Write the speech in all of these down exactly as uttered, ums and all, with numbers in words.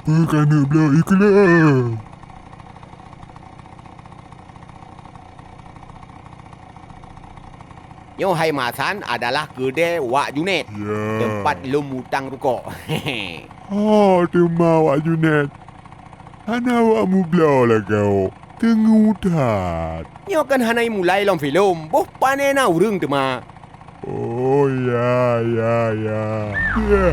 Peu ka neuk bloe ikeu lôn? Nyoe hai Mak San adalah keudè Wak Junet, ya, teumpat lôn mutang rukok. Ho teuma Wak Junet, hana awak mubloe lagèe teungeut that. Nyoe kan hana imulai lom filem, boh pane na ureueng teuma. Oh, ya, ya, ya. Ya.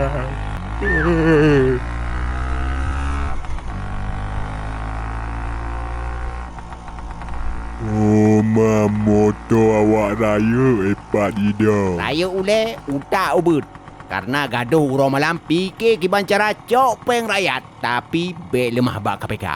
Oh, ma moto awak rayeuk ipat idong. Rayeuk ulèe, utak ubeuet. Kareuna gadôh uroe malam pike kiban cara cok péng rakyat, tapi bèk leumah bak K P K.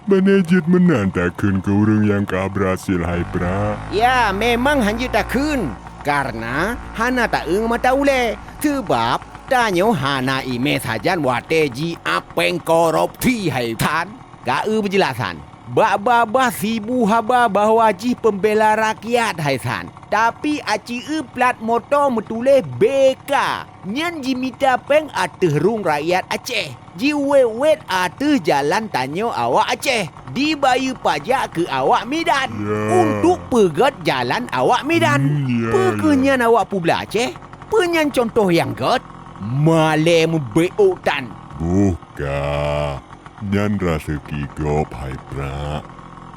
Bèk jeuet meunan takheun keu ureueng nyang ka berhasil hai Prak. Ya, memang hanjeuet takheun, kareuna hana taeu mata ulèe. Seubab tanyoe hana imè sajan watèe jiab péng korupsi hai San. Ka eu beujeulasan. Bak babah sibu haba bahwa jih peumbela rakyat hai San. Tapi aci eu plat moto meutuléh B K. Nyan jimita péng ateueh rueng rakyat Aceh. Jiwèt-wèt ateueh jalan tanyoe awak Aceh. Dibayeue pajak keu awak Medan. Ya. Untuk peugèt jalan awak Medan. Hmm, ya, peu kheueh ya. Nyan awak peublah Aceh? Peu nyan cuntoh nyang gèt? Malèe meubeuôt tan. Boh ka. Nyan raseuki gob hai Prak.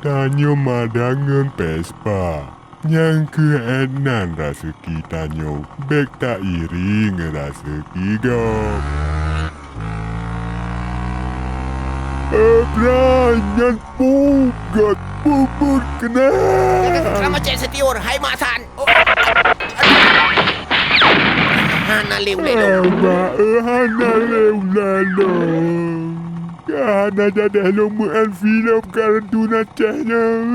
Tanyoe madan ngon Vespa. Nyang keuh 'et nan raseuki tanyoe, bèk tairing raseuki gob. Eh, Prak, nyan peugèt bubut keunan. Selamat cek setiur, hai Mak San. Oh, aduh. Hana lé ulèe lôn. Abah, eh, hana lé ulèe lôn. Ka hana jadeh lôn meu'en filem kartun Aceh nyan.